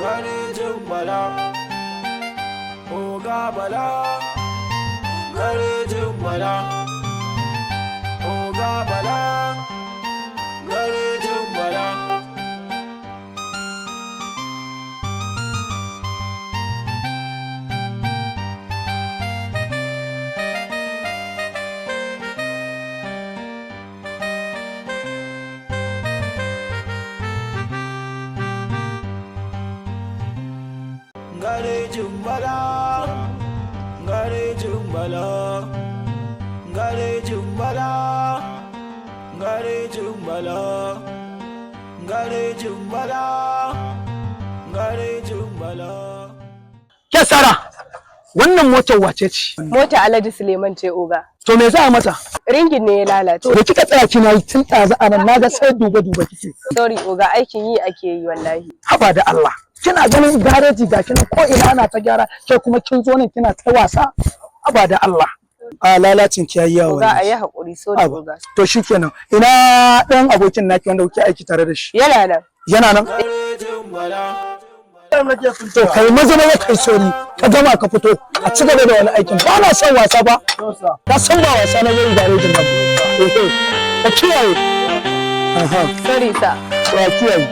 Garejin Bala. Oga Bala. Garejin Bala. Oga Bala. Garejin Bala. Garejin Bala. Garejin Bala. Garejin Bala. Garejin Bala. Garejin Bala. Garejin Bala. Ke Sara, wannan motar wace ce? Mota Alhaji Suleiman ce, oga. To me za a mata? Ringin ne ya lalace. Da kika tsaya kina yi tun ɗazu a nan, naga sai duba duba kike. Sorry oga, aikin yi ake yi wallahi. Haba da Allah. Kina ganin gareji gashi nan ko ina ana ta gyara, ke kuma kin zo nan kina ta wasa. Haba da Allah. A lalacin ki yayi yawa. Oga, a yi haƙuri, sorry Haba. oga. To shikenan. Ina ɗan abokin naki wanda kuke aiki tare da shi? Yana nan. Yana nan? Garejin Bala. To kai maza maza kai sauri ka gama ka fito a ci gaba da wani aikin. Ba na son wasa ba. Ka san ba wasa na zai garejin nan. Eh, ka kiyaye. Aha. Sorry sir. Ka kiyaye.